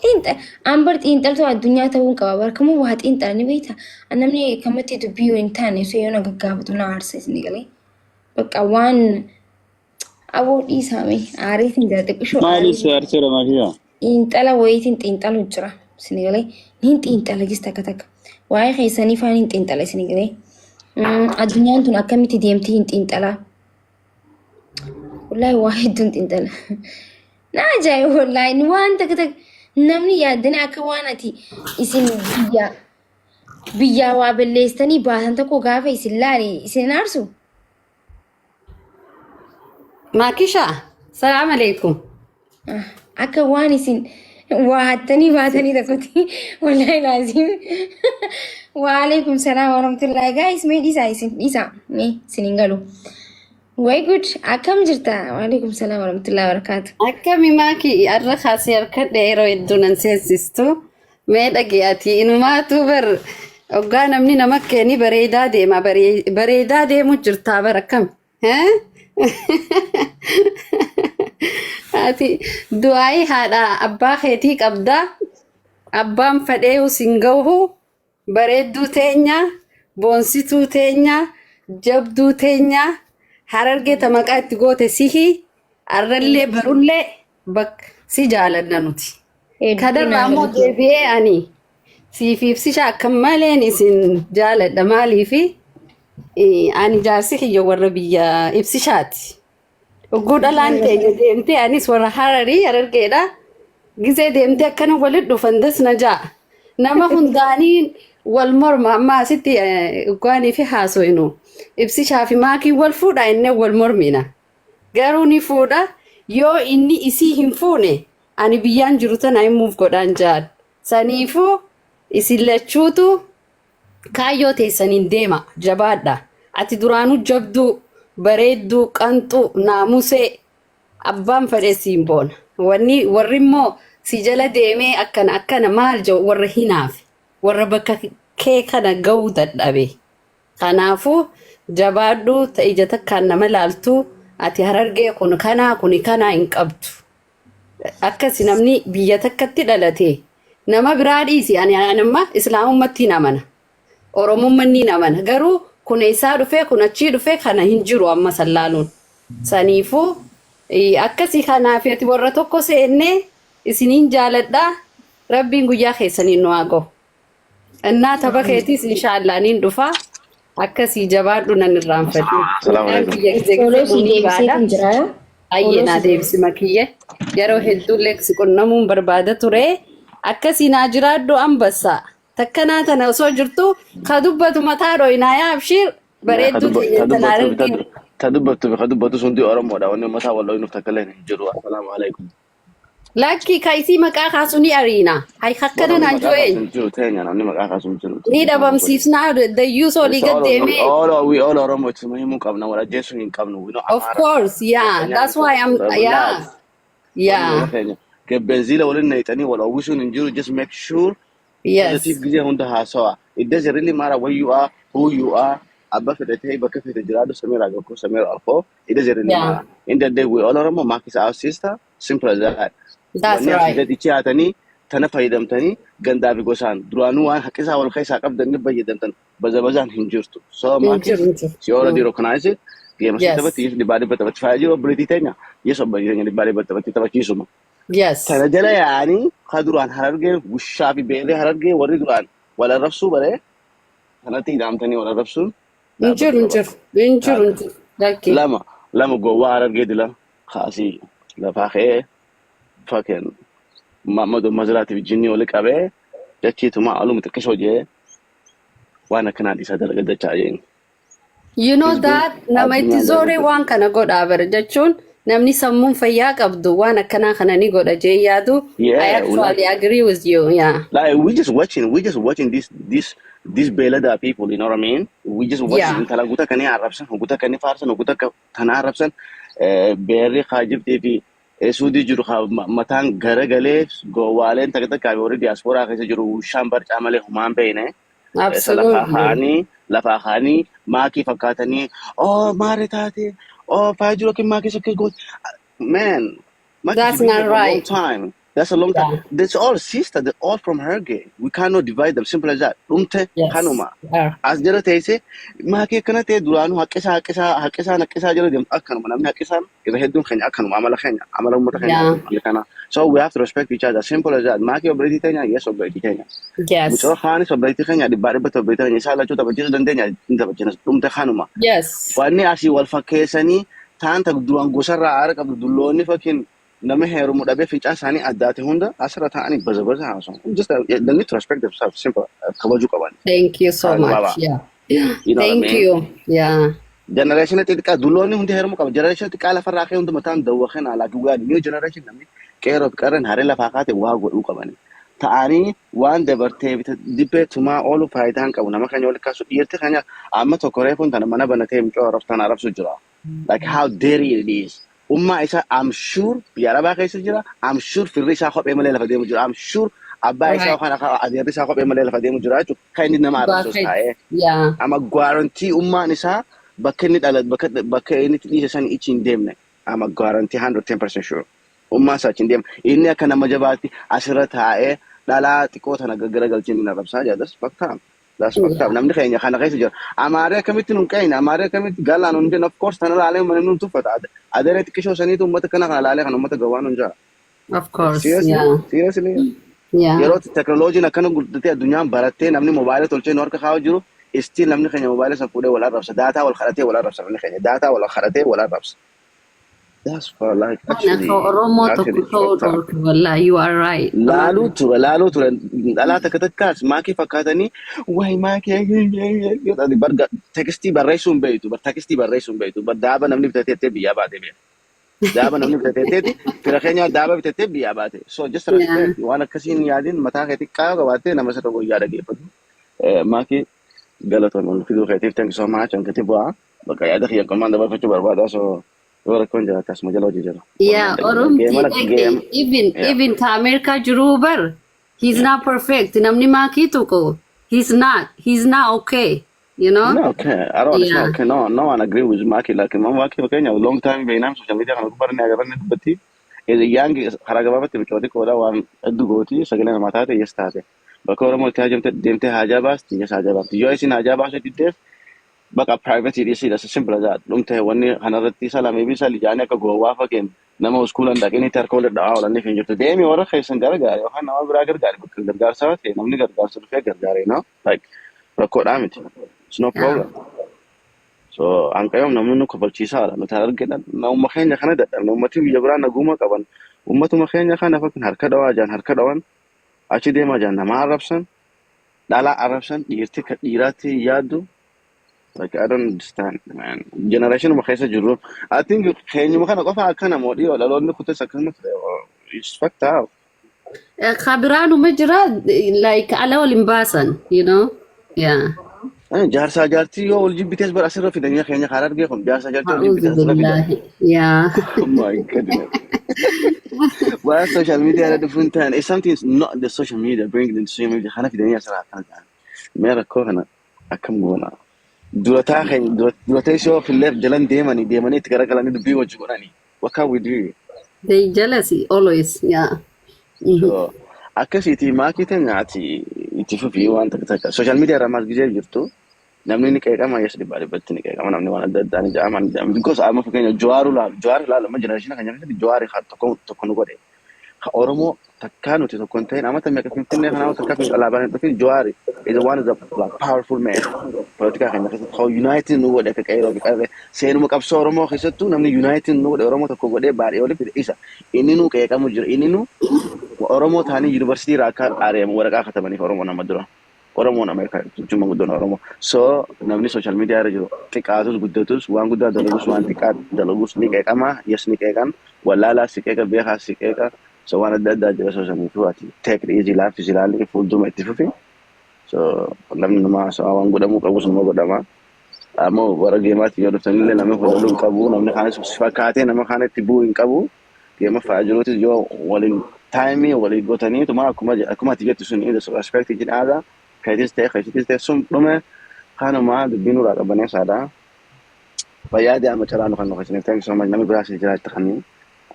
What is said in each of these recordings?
Xiinxa an bar xiinxaltuu addunyaa ta'uun qaba. Barkamuu waa xiinxala ni beekta. Namni kamatti dubbii yoo hin taane osoo yoo na gaggaafatu na aarsa isin galee. Bakka waan aboo dhiisaame aariitiin jira xiqqishoo Maaliif aarii si aarseera maakiyaa? Xiinxala wayiitiin xiinxalu jira isin galee. Niin xiinxala gis takka takka. Waa'ee keessanii faan hin xiinxala isin galee. Addunyaan tun akkamitti deemtii hin xiinxalaa. Wallaahi waa hedduun xiinxala. Na ajaa'iba wallaahi waan takka takka namni yaaddanii akka waan ati isin biyya biyyaa waa balleessitanii baatan tokko gaafa isin laale isin hin aarsu. Maakisha, salaam alaikum. Akka waan isin waa hattanii baatanii tokkotti wallaahi laaziim. Waalaikum salaam warahmatullahi guys, mee dhiisaa, isin dhiisaa, mee isin hin galu. Way good, akkam jirta? Waalaikum salaam warahmatullahi wabarakatuh. Akkami maaki, har'a kaasee harkadhe yeroo hedduu nan seensistu. Mee dhage, ati inumaatu bar hoggaa namni nama keeni bareedaa deema, bareedaa deemu jirtaa bar, akkam? Hee? Ati du'aayii haadha abbaa keetii qabdaa. Abbaan fadheeyu sin gahu, bareedduu teenya, boonsituu teenya, jabduu teenya, Harargee ta maqaa itti goote sihi, arrallee barullee bak si jaalanna nuti. Hedduu Kanarraa naa immoo galatoomi. deebi'ee ani siif ibsisha akka maleen isin jaaladha, maaliifi ani jaarsi kiyya warra biyya ibsishaati. Hogguu dhalaan teenya deemtee anis warra Hararii Harargeedha. Gizee deemtee akkana walitti dhufan das na ja'a. Nama hundaanii wal morma amma asitti hoggaanii fi haasoynu. Ibsishaa fi maakii wal fuudha innee wal mormina. Garuu ni fuudha, yoo inni isii hin fuune ani biyyaan jiru tana himuuf godhaan jaan. Saniifuu isin lachuutu kaayyoo teessaniin deema, jabaadha. Ati duraanuu jabduu, bareedduu, qanxuu, naamusee abbaan fedhe siin boona. Wanni warri immoo si jala deemee akkana akkana maal jedhu warra hinaafe, warra bakka kee kana ga'uu dadhabe. Kanaafuu jabaadhu, ta ija takkaan nama laaltu ati Harargee kun kanaa kuni kanaa hin qabdu. Akkasi namni biyya takkatti dhalate nama biraa dhiisi, ani amma islaamummaatti hin amana. Oromummaan ni amana. Garuu kun eessaa dhufee, kun achii dhufee kana hin jiru amma sallaaluun. Saniifuu akkasii kanaaf ati warra tokko seennee isiniin jaaladhaa, rabbiin guyyaa keessaniin nu haa ga'u. Innaa tapha keetiis inshaallah niin dhufa. Akkasii jabaadhu, nan irraanfadhu. Salaamu Mucaan alaikum. kiyya gizee Follow gizee si bunii baadha. deebiseetiin jira. Ayyee Follow naa si deebisi makiyye. Yeroo hedduullee si qunnamuun barbaada ture. Akkasii naa jiraadhu ambassa. Takkanaa tana osoo jirtu ka dubbatu mataa dhoyinaa yaa abshiir bareedduu teenya intala Harargee. Ta dubbattu fi ka dubbatu hundi Oromoodha. Wanni mataa wal dho'inuuf takka illee hin jiru. Assalaamu alaikum. Lakki, ka isii maqaa kaasu ni ariina. Hay akkana Namni naan maqaa kaasu jo'een. hin jiru teenya, namni maqaa kaasu hin jiru. Ni dhabamsiifnaa dayyuus olii It's gad all, deemee. all, we all Oromo ittuma himuu qabna, wal ajjeesuu hin qabnu. We know Of Amara. course, yeah. That's why I'm, yeah. Yeah. Benziila waliin naqxanii wal oowwisuun hin jiru. Just make sure positive gizee hunda haasawa. It doesn't really matter where you are, who you are. Abba fedhe ta'e bakka fedhe jiraadhu, Samira Gakko, Samira Alfo. It doesn't really matter. In the day we all Oromo, Mark is our sister. Simple as that. That's Wanni asii right. gadi dhiyaatanii tana fayyadamtanii gandaa fi gosaan duraanuu waan haqqisaa wal keessaa qabdan ni fayyadamtan baza bazaan hin jirtu. So Hin Mark jiru, hin jiru. she already recognize it. Geema si taphatti, yes, dhibbaa dhibba taphatti faayaa jiru obboleettii teenya. Yes, obboleettii teenya dhibbaa dhibba taphatti taphachiisuma. Tana jala yaa'anii ka duraan Harargee wushaa fi beelee Harargee warri duraan wal arrabsuu baree kanatti hidhaamtanii wal arrabsuun Hin jiru, dhaabbachuu hin qaba. jiru. Hin jiru, hin jiru. Lakki. Lama lama gowwaa Harargee dila kaasii lafaa ka'ee fucking Mahammadu Mazraatiif jinnii wali qabee jechiituma aluma xiqqishoo jee waan akkanaa dhiisaa dalaga dachaa jeen. You know He's been that nama itti addunyaan zooree dalaga. waan kana godhaa bara jechuun namni sammuun fayyaa qabdu waan akkanaa kana ni godha jee yaadu. I Yeah, we like actually agree with you. Yeah. Like we just watching this beelada people, you know what I mean? We just watching intala guta kanii arrabsan, guta kanii faarsan, guta tana arrabsan, beerri kaajibtii fi suudii jiru haa mataan garagalee gowwaaleen takka takkaa fi warri diyaasporaa keessa jiru shaan barcaa malee humaan beekne. Lafaa kaanii lafaa kaanii maakii fakkaatanii, oh maare taate, oh faaya jiru akka maakii sokkee goote, man, Maki That's she been not here for a long right. time. That's a long time. Yeah. That's all sister. They're all from Hararge. We cannot divide them. Simple as that. Dhumte kanuma. As jala teessee maakii akkana ta'e duraanuu haqqisaa haqqisaa haqqisaa haqqisaa jala deemtu akkanuma namni haqqisaan irra hedduun keenya akkanuma amala keenya amala uummata keenya kana. So we have to respect each other. Simple as that. Maakii obboleettii teenya, yes, obboleettii teenya. Mucoo kaanis obboleettii keenya, dhibbaa dhibbatti obboleettii keenya. Isaan lachuu taphachiisuu dandeenya, hin taphachiisna. Dhumte kanuma. Wanni asii wal fakkeessanii taan ta duraan gosarraa aara qabdu dulloonni fakkiin nama heerumu dhabee fincaan isaanii addaate hunda asirra taa'anii baza baza haasa'u. Just they need to respect themselves. Simple. Kabajuu qaban. Thank you so Karaa much. gabaabaa. You know what I Thank mean? you. Yeah. Generation xixiqqaa dulloonni hundi heerumuu qaba. Generation xiqqaa lafarraa ka'e hundi mataan dawwa kana like we are new generation. Namni qeerroo fi qarreen haree lafaa kaate waa godhuu qabani. Ta'anii waan dabartee dibbee tumaa oolu faayidaa hin qabu. Nama keenya walitti kaasu dhiirti keenya amma tokko reefuun tana mana banatee mucoo arrabstaan arrabsu jira. Like, how dare it is. Ummaa isaa, I'm sure, biyya arabaa keessa jira. I'm sure firri isaa kophee malee lafa deemu jira. I'm sure abbaa isaa yookaan adeerri isaa kophee malee lafa deemu jira jechuudha. Kan inni nama arrabsus taa'ee. Ama guarantee ummaan isaa bakka inni dhala bakka inni itti dhiise sanii ichi hin deemne. Ama guarantee, 110% sure. Ummaan isaa achi hin deemne. Inni akka nama jabaatti asirra taa'ee dhalaa xiqqoo tana gaggaragalchee inni arrabsaa jira. That's fucked up. That's fucked up. Namni keenya kana keessa jira. Amaaree akkamitti nun qeeyne? Amaaree akkamitti galaan nun jenna? Of course tana laalee uummanni nun tuffata. Adeeree xiqqishoo saniitu uummata kana laalee kan uummata gowwaa nun jira. Of course. Seriously? Seriously? Yeah. Yeroo teknooloojiin akkana guddatee addunyaan barattee namni moobaayila tolchee nu harka kaa'u jiru, still namni keenya moobaayila san fuudhee wal arrabsa. Daataa wal kadhatee wal arrabsa namni keenya. Daataa wal kadhatee wal arrabsa. That's for like Kana actually ka Oromoo tokko actually ta'uu fucked up. dhorke wallahi, you are right. Laaluu ture, laaluu ture, dhalaa takka takkaas maakii fakkaatanii wayi maakii barga tekstii barreessuu hin beektu, bar tekstii barreessuu hin beektu, bar daaba namni bitateettee biyyaa baate beeka. Daaba namni bitateetteeti fira keenya daaba bitattee biyyaa baate. So just respect, waan akkasiin yaadin, mataa kee xiqqaa qabaattee nama sirra wayyaa dhageeffatu. Maakii, galatoon fiduu keetiif thank you so much. Ankati bu'aa bakka yaada kiyya qolmaan dabarfachuu barbaada, so yoo rakkoon jiraate asuma jala hojii jira. Yeah, Oromti Geemana geem. Even even ta America jiru bar, he's not perfect. Namni maakii tokko, he's not okay. You know? No, okay. I don't. It's not okay. No, no one agree with Maki. Like, Maki fakkeenya long time beeknaan social media kana gubbaarra ni agarra, ni dubbatti. Is a young karaa gabaabatti bichooti qooda waan hedduu gooti, sagalee namaa taate, yes, taate. Bakka Oromoo itti haajamte deemtee haajaa baasti, yes, haajaa baasti. Yoo isin haajaa baasuu diddeef bakka private dhiisii, that's simple as that. Dhumte wanni kanarratti salamee fi sali jaanii akka gowwaa fakkeen nama uskuulan dhaqinitti harka wal dhawaa oolanii hin jirtu. Deemi warra keessan gargaari yookaan nama biraa gargaari, bakka gargaarsaa ta'e namni gargaarsa dhufee gargaare, no? Like, rakkoodhaa miti. It's no problem. So hanqayoom namni nu kofalchiisaadha. Nuti argina uumma keenya kana dadhabne, uummatni biyya biraa naguma qaban. Uummatuma keenya kana fakkiin harka dhawaa jaan, harka dhawan achi deemaa jaan, nama arrabsan, dhalaa arrabsan, dhiirti akka dhiiraatti yaaddu. Like, I don't understand, man. Generation uma keessa jirru. I think keenyuma kana qofa akkana moo dhiyoo dhaloonni kutes akkasuma ture. It's fucked up. Kabiraanuma jira, like ala wal hin baasan. Yeah. Jaarsaa jaartii yoo wal jibbitees bara asirra fidanii keenya karaa argee kun jaarsaa jaartii wal jibbitees A'uudhu asirra fidan. billahi. Yeah. Oh my goodness. Why social media irra dhufuun ta'an, if something is not the social media, bring it into social media kana fidanii asirraa akkana ta'an. Mee rakkoo kana akkam goona? Durataa keenya dura teessoo fillee jalan deemanii deemanii itti garagalanii dubbii wajji godhanii. What can we do? They jealousy always. Yeah. So akkasiiti maakii teenya, ati itti fufii waan takka takka. Social media irraa maal gizee jirtu namni ni qeeqama, yes, dhibbaa dhibbatti ni qeeqama, namni waan adda addaa ni jedhama ni jedhama. Because amma fakkeenya Jawaaru laalu, Jawaar laalu, amma generation keenya keessatti Jawaari tokko tokko nu godhe. Ka Oromoo takkaa nuti tokko hin ta'in amata meeqa Finfinnee kanaa takkaa fi alaabaan hin dhufin, Jawaari is one of the, like, powerful man politikaa keenya keessatti ka united nu godhe, akka qeerroo fi qarree seenuma qabsoo Oromoo keessattuu namni united nu godhe, Oromoo tokko godhee baadhee olitti fide isa. Inni nu qeeqamu jira, inni nu Oromoo ta'anii yuunivarsiitii irraa akka ari'amu waraqaa katabaniif Oromoo nama dura. Oromoon Ameerikaa jechuun guddoon Oromoo. So namni social media irra jiru xiqqaatus guddatus, waan guddaa dalagus waan xiqqaa dalagus ni qeeqama, yes, ni qeeqan, wallaalaa si qeeqa, beekaa si qeeqa. So waan adda addaa jira social media, ati take it easy, laaffisi ilaalli, fuuldura itti fufi. So namni nama haasawaa waan godhamuu qabus nama godhama. Ammoo warra geemaatti yoo dhuftanillee namni hodhaluu hin qabu, namni kaanis si fakkaatee nama kaanitti bu'uu hin qabu. Geema fa'aa jiruutis yoo waliin taayimii walii gootanii tuma akkuma ati jettu sun respect jedhaadha. Keetis ta'e keessitis ta'e sun dhume kanuma dubbii nurraa qabbaneessaadha. Fayyaa deema, carraa nu kan nu keessaniif. Thank you so much. Namni biraas jiraachita kan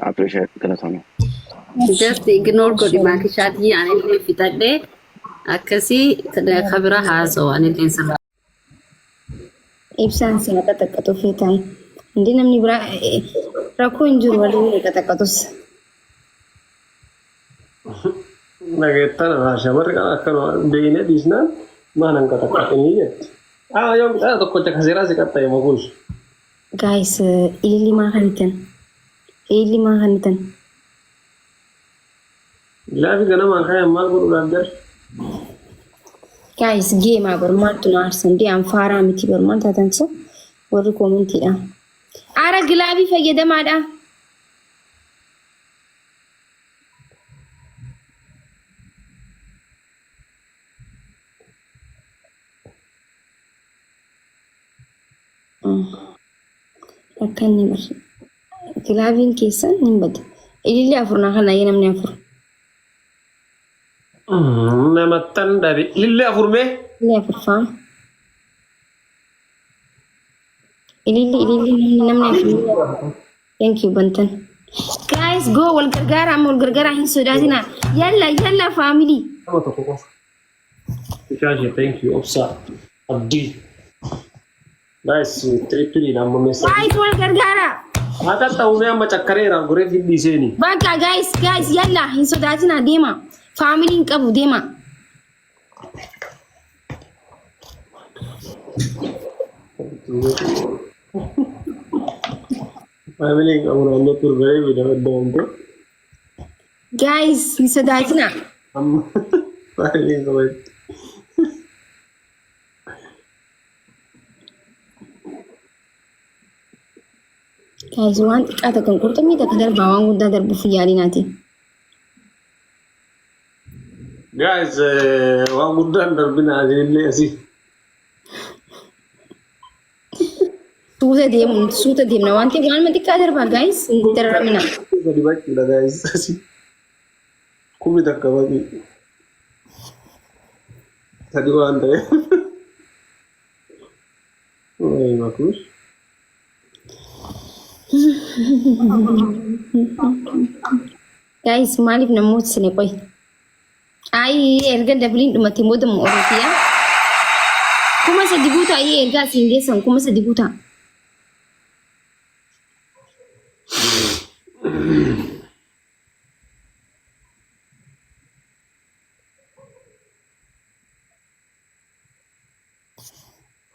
appreciate, galatoomii. Just ignore godhi maakishaatii anillee fixadhee akkasii kabira haasa'u anillee sirraa. Ibsaan si haa qaxaqqaxu feetaan. Hindi namni biraa rakkoo hin jiru waliin qaxaqqaxus. Dhageettan shamarri kan akkanuma beeynee dhiisnaan maanan qaxaqqaxinii jetti. Ah yoo qixaaxa tokkocha kaseeraa si qaxxaye makuus. Guys, ililli maa kanitan? Ililli maa kanitan? Gilaafi ganamaan kayan maal godhuudhaaf jarri? Guys, geemaa bar maaltu na aarsan? Dee an faaraa miti bar maal taatan sa? Warri koomentiidha. Aara gilaabii fayyadamaadha. Akka inni bar. Gilaabiin keessan hin bada. Ililli afur naa kana namni afur. Namattan dhabe. Ilillee afur mee? Ililli afur faa. Ililli ililli namni afur. Thank you bantan. Guys go wal gargaara amma wal gargaaraa hin sodaatinaa. Yalla yalla family. Nama tokko qofa. Ishaashee thank you obsa abdii. Guys trippiliin amma meeshaa. Guys wal gargaara. Haa qaxxa'u mee amma cakkareera goree fidhiiseeni. Bakka guys guys yalla hin sodaatinaa deema. Family hin qabu deema. Faamiliin qabu naannoo turre bida baddaamte. Guys hin sodaatinaa. Amma faamiliin qabu. Guys waan xiqqaa takka qurxummii takka darbaa waan guddaa darbuuf yaalinaati. Guys waan guddaan darbina asinillee asii. Suuta deemuun suuta deemna waan ta'eef waanuma xiqqaa darbaa guys hin dararamina. Gadi bachuudha guys asii. Kumni takka baqi. Sadi waan ta'eef. Wayi makuus. Guys maaliif namoota sine qoy. Ayi erga dabiliin dhumate booda moo Oromiyaa. 3000 guutaa ayi ergaa siin geessan 3000 guutaa.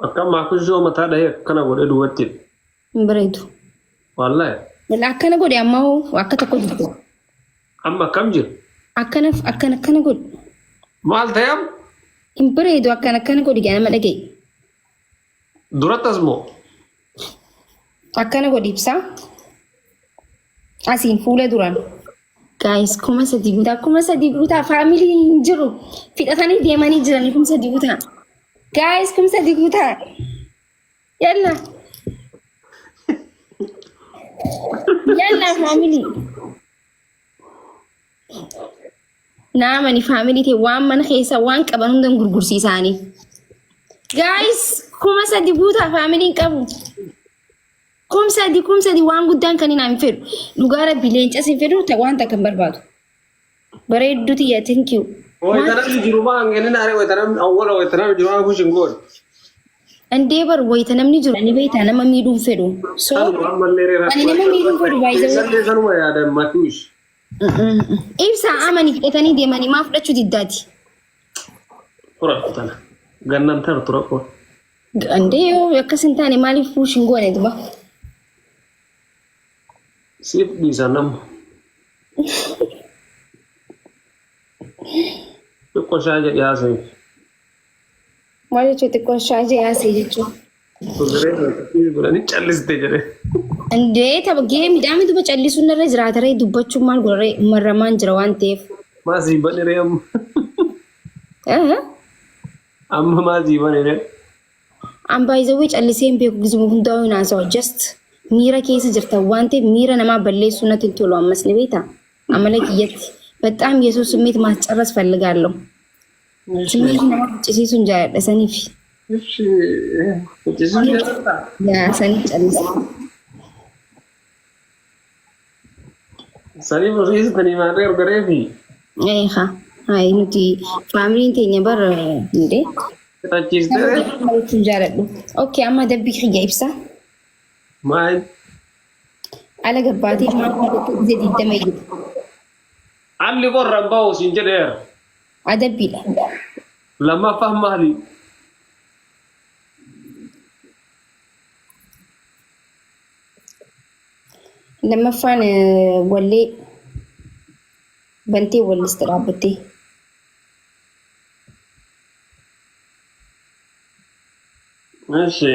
Akka maakushoo mataa dhahee akkana godhee duubatti. Hin bareedu. Wallahi. Wal akkana godhe amma hoo akka tokko jirtu. Amma akkam jiru? Akkana akkana akkana godhe. Maal ta'e amma? Hin bareedu akkana akkana godhe gaa nama dhagaye. Durattas moo? Akkana godhi ibsaa. Asiin fuula duraan. Guys 3000 guutaa 3000 guutaa family hin jiru. Fixatanii deemanii jiranii 3000 guutaa. Guys 3000 guutaa. Yalla. Yalla family. Naamani family ta'e waan mana keessa waan qaban hundan gurgursiisaanii. Guys 3000 guutaa family hin qabu. 3000 3000 waan guddaan kan hin fedhu. Dhugaa rabbi leencas hin fedhu waan takka hin barbaadu. Bareedduu tiyya thank you. Wayita jiru maa hanqinni naaree wayita namni awwala wayita namni jiru maa kushin goon. Andee bar wayita namni jiru ani beektaa nama miidhuu hin fedhu. So Sanuma ammallee reera. ani nama miidhuu hin fedhu baay'ee. Keessallee sanuma yaadan makuush. Ibsaa amanii fudhatanii deemanii maa fudhachuu diddaati. Tura tana. Gannan tar tura qoon. Andee yoo akkas hin taane maaliif push hin goone duba? Siif dhiisa nama. Xiqqoo shaa jedhee haasa'e. Maal jechuun xiqqoo shaajee haasa'e jechuun. Godhanii calliste jedhee. Andee tapha geemidhaan duba callisuun irra jiraata ree dubbachuun maal godha ree marramaan jira waan ta'eef. Maa sii bane ree amma. Amma maa sii bane ree. An baay'izawwee callisee hin beeku gizuma hundaa'uu hin haasawa just miira keessa jirta waan ta'eef miira namaa balleessuu natti hin tolu ammas ni beektaa amala kiyyatti በጣም የሰው ስሜት ማስጨረስ ፈልጋለሁ። ስሜት nama ficcisiisuun jaalladha saniif. Ficcisiisuu jaalladhaa? Yaa saniif callisa. Saniif horsiisatanii maal gargareefi? Eeha. Hayi nuti faamiliin teenya bar hindee. Fixachiistee Jechuun jaaladhu. Okay, amma dabbii kiyya ibsa. Maal? Ala gabbaatee maal gisee 20 iyyita. Alli qorra hin bahu siin jedheera. Adabbiidha. Lammaffaan maali? Lammaffaan wallee bantee walliste dhaabbattee. Ishi.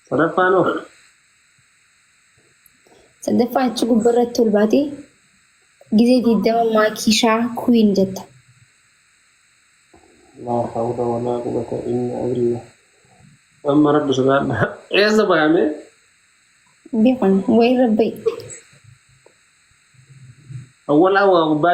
Sadaffaan hoo? Sadaffaan achi gubbarratti ol baatee gizee 20 maakishaa queen jetta. Laa hawla walaa quwwata illaa billah. Amma rabbi sodaadha. Eessa bayame? Beekan wayirra ba'i. Awwal awwaa gubbaa.